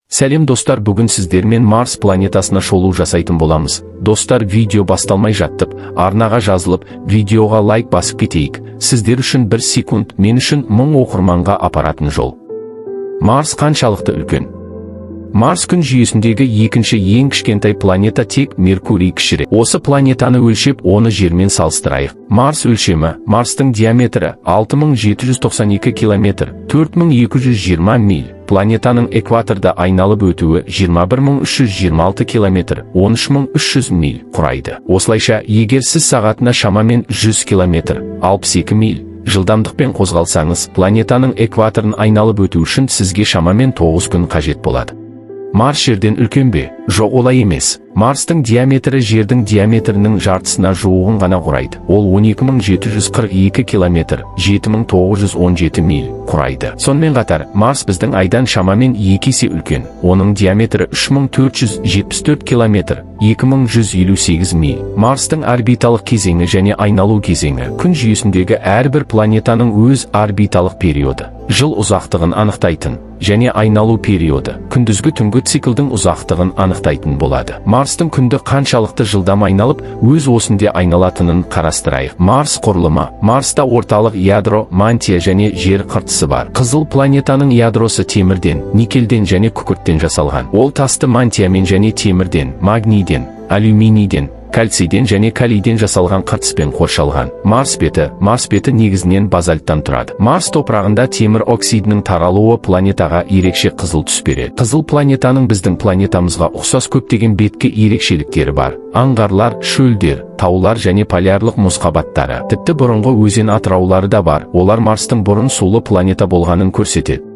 Сәлем, достар! Бүгін сіздермен Марс планетасына шолу жасайтын боламыз. Достар, видео басталмай жатып, арнаға жазылып, видеоға лайк басып кетейік. Сіздер үшін бір секунд, мен үшін 1000 оқырманға апаратын жол. Марс қаншалықты үлкен? Марс күн жүйесіндегі екінші ең кішкентай планета, тек Меркурий кішірек. Осы планетаны өлшеп, оны Жермен салыстырайық. Марс өлшемі. Марстың диаметрі 6792 километр, 4220 миль. Планетаның экваторда айналып өтуі 21326 километр, 13300 миль құрайды. Осылайша, егер сіз сағатына шамамен 100 километр, 62 миль жылдамдықпен қозғалсаңыз, планетаның экваторын айналып өту үшін сізге шамамен 9 күн қажет болады. Марс Жерден үлкен бе? Жоқ, олай емес. Марстың диаметрі Жердің диаметрінің жартысына жуығын ғана құрайды. Ол 12742 километр, 7917 миль құрайды. Сонымен қатар, Марс біздің Айдан шамамен екі есе үлкен. Оның диаметрі 3474 километр, 2158 миль. Марстың орбиталық кезеңі және айналу кезеңі. Күн жүйесіндегі әрбір планетаның өз орбиталық периоды, жыл ұзақтығын анықтайтын, және айналу периоды, күндізгі түнгі циклдің ұзақтығын анықтайтын болады. Марстың күнді қаншалықты жылдам айналып, өз осінде айналатынын қарастырайық. Марс құрылымы. Марста орталық ядро, мантия және жер қыртысы бар. Қызыл планетаның ядросы темірден, никельден және күкірттен жасалған. Ол тасты мантиямен және темірден, магнийден, алюминийден, кальцийден және калийден жасалған қыртыспен қоршалған. Марс беті. Марс беті негізінен базальттан тұрады. Марс топырағында темір оксидінің таралуы планетаға ерекше қызыл түс береді. Қызыл планетаның біздің планетамызға ұқсас көптеген беткі ерекшеліктері бар: аңғарлар, шөлдер, таулар және полярлық мұз қабаттары. Тіпті бұрынғы өзен атыраулары да бар. Олар Марстың бұрын сулы планета болғанын көрсетеді.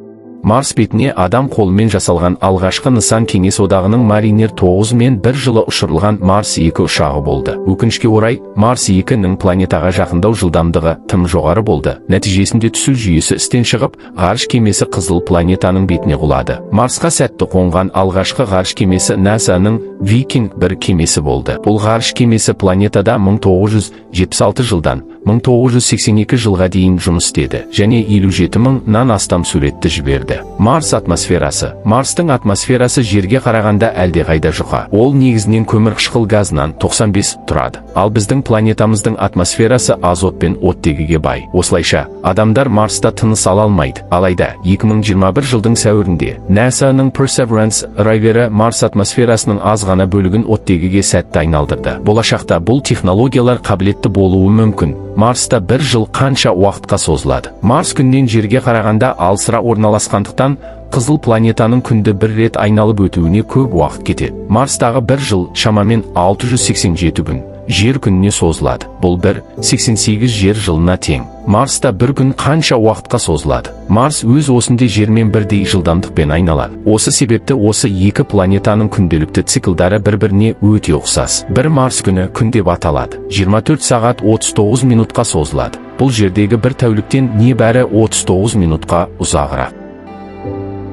Марс бетіне адам қолымен жасалған алғашқы нысан Кеңес Одағының Маринер 9 мен бір жылы ұшырылған Марс 2 ұшағы болды. Өкінішке орай, Марс 2-нің планетаға жақындау жылдамдығы тым жоғары болды. Нәтижесінде түсу жүйесі істен шығып, ғарыш кемесі қызыл планетаның бетіне құлады. Марсқа сәтті қонған алғашқы ғарыш кемесі НАСА-ның Viking 1 кемесі болды. Бұл ғарыш кемесі планетада 1976 жылдан 1982 жылға дейін жұмыс істеді және 57 мыңнан астам суретті жіберді. Марс атмосферасы. Марстың атмосферасы Жерге қарағанда әлдеқайда жұқа. Ол негізінен көмірқышқыл газынан 95 тұрады. Ал біздің планетамыздың атмосферасы азот пен оттегіге бай. Осылайша, адамдар Марста тыныс ала алмайды. Алайда 2021 жылдың сәуірінде НАСА-ның Perseverance ровері Марс атмосферасының аз ғана бөлігін оттегіге сәтті айналдырды. Болашақта бұл технологиялар қабілетті болуы мүмкін. Марста бір жыл қанша уақытқа созылады? Марс күннен Жерге қарағанда алысырақ орналасқандықтан, қызыл планетаның күнді бір рет айналып өтуіне көп уақыт кетеді. Марстағы бір жыл шамамен 687 күн Жер күніне созылады. Бұл 1,88 Жер жылына тең. Марста бір күн қанша уақытқа созылады? Марс өз осінде Жермен бірдей жылдамдықпен айналады. Осы себепті осы екі планетаның күнделікті циклдары бір-біріне өте ұқсас. Бір Марс күні күн деп аталады. 24 сағат 39 минутқа созылады. Бұл жердегі бір тәуліктен небәрі 39 минутқа ұзағырақ.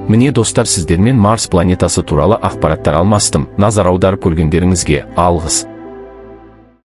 Міне, достар, сіздермен Марс планетасы туралы ақпараттар алмастым. Назар аударып көргендеріңізге алғыс.